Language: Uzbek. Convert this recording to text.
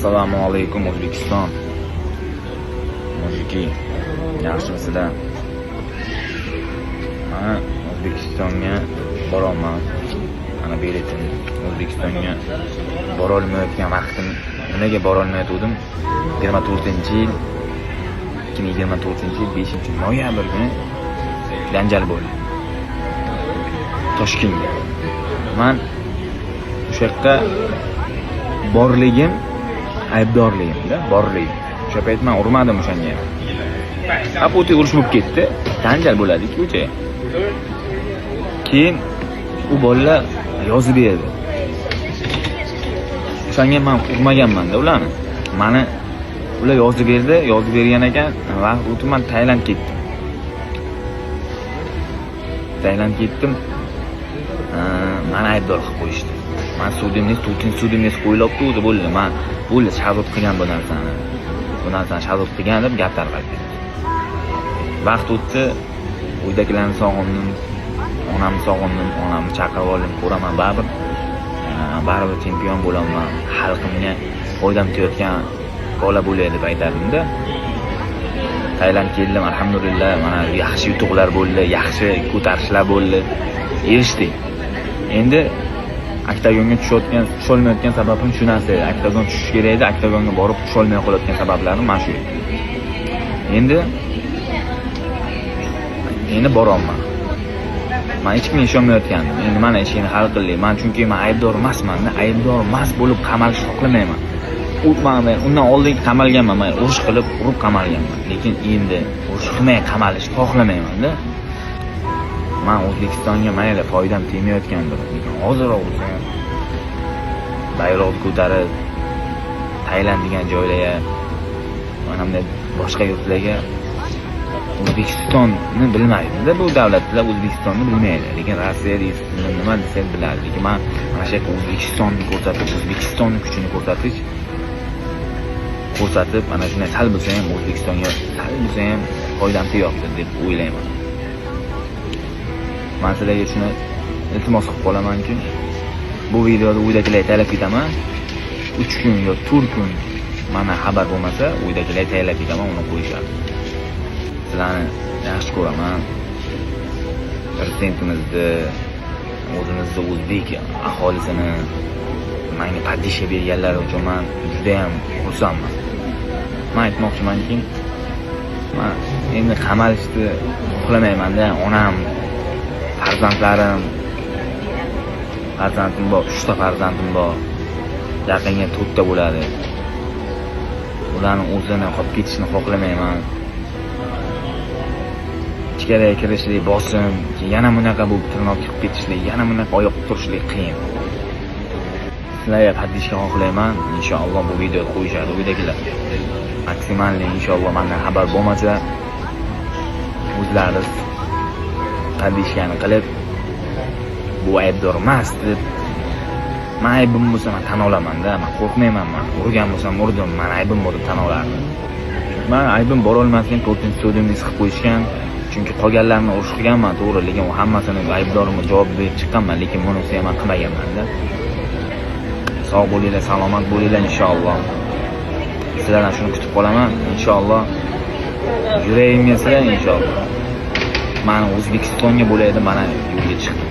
Assalomu alaykum, O'zbekiston. Мужики, yaxshimisizlar? Mana O'zbekistonga boraman. Mana biletim. O'zbekistonga borolmayotgan vaqtim, nimaga borolmayotgandim? 24-yil, 2024-yil 5 noyabr kuni janjal bo'ldi Toshkentda. Man o'sha yoqqa borligim aybdorligimda, borligim. O'sha payt man urmadim o'shanga. Apoti urush bo'lib ketdi. Janjal bo'ladi-ku o'sha. Keyin u bolalar yozib berdi. O'shanga man urmaganman-da ularni. Mani ular yozib berdi, yozib bergan ekan, vaqt o'tib man Tailand ketdim. Tailand ketdim. Mani aybdor qilib qo'yishdi. Man судимность, to'rtinchi судимость qo'yilyapti o'zi, bo'ldi. Man bo'ldi, Shahzod qilgan bu narsani. Bu narsani Shahzod qilgan deb gap tarqalib ketdi. Vaqt o'tdi, uydagilarni sog'indim, onamni sog'indim, onamni chaqirib oldim, ko'raman baribir. Baribir chempion bo'laman, xalqimga foydam tegayotgan bola bo'lay deb aytardimda. Tailand keldim, alhamdulillah, mana yaxshi yutuqlar bo'ldi, yaxshi ko'tarishlar bo'ldi. Erishdik. Endi oktagonga tushayotgan, tusholmayotgan sababim shu narsa edi. Oktagon tushish kerak edi, oktagonga borib tusholmay qolayotgan sabablarim mana shu edi. Endi boryapman. Man hech kimga ishonmayotgandim. Endi mana eshikni hal qildik. Man chunki man aybdor emasman, aybdor emas bo'lib qamalishni xohlamayman. U man undan oldin qamalganman, man urush qilib, urib qamalganman. Lekin endi urush qilmay qamalishni xohlamayman-da. Man O'zbekistonga mayli foydam tegmayotgandir, lekin hozirroq bo'lsa ham bayroqni ko'tarib Tailand degan joylarga, mana bunday boshqa yurtlarga, O'zbekistonni bilmaydida, bu davlatlar O'zbekistonni bilmaydi, lekin Rossiya deysiz, nima desangiz biladi. Lekin man mana shu yerga O'zbekistonni ko'rsatib, O'zbekistonni kuchini ko'rsatib, mana shunday sal bo'lsa ham O'zbekistonga sal bo'lsa ham foydam tegyapti deb o'ylayman. Man sizlarga shuni iltimos qilib qolamanki, bu videoda uydagilarga tayyorlab ketaman. 3 kun yo 4 kun mana xabar bo'lmasa, uydagilarga tayyorlab ketaman, uni qo'yishadi. Sizlarni yaxshi ko'raman. Prezidentimizni, o'zimizni o'zbek aholisini manga поддержка berganlari uchun man judayam xursandman. Man aytmoqchimanki, man endi qamalishni xohlamaymanda. Onam, farzandlarim, farzandim bor, uchta farzandim bor, yaqinga to'rtta bo'ladi. Ularni o'zini qolib ketishini xohlamayman. Ichkariga kirishlik bosim, keyin yana bunaqa bo'lib tirnoq chiqib ketishlik, yana bunaqa oyoq turishlik qiyin. Sizlarga поддержка xohlayman. Inshaalloh, bu videoni qo'yishadi uydagilar максимальный. Inshaalloh, mandan xabar bo'lmasa, o'zlariz поддержка ni qilib, bu aybdor emas deb. Man aybim bo'lsa, man tan olamanda, man qo'rqmayman. Man urgan bo'lsam, urdim, man aybim bor deb tan olardim. Man aybim borolmasligim, to'rtinchi судимость qilib qo'yishgan. Chunki qolganlarini urush qilganman, to'g'ri, lekin u hammasini aybdorimi javob berib chiqqanman, lekin bunisi ham man qilmaganmanda. Sog' bo'linglar, salomat bo'linglar. Inshaalloh, sizlardan shuni kutib qolaman. Inshaalloh, yuragimga sizlar, inshaalloh, mani O'zbekistonga bo'laydi, mana yo'lga chiqdim.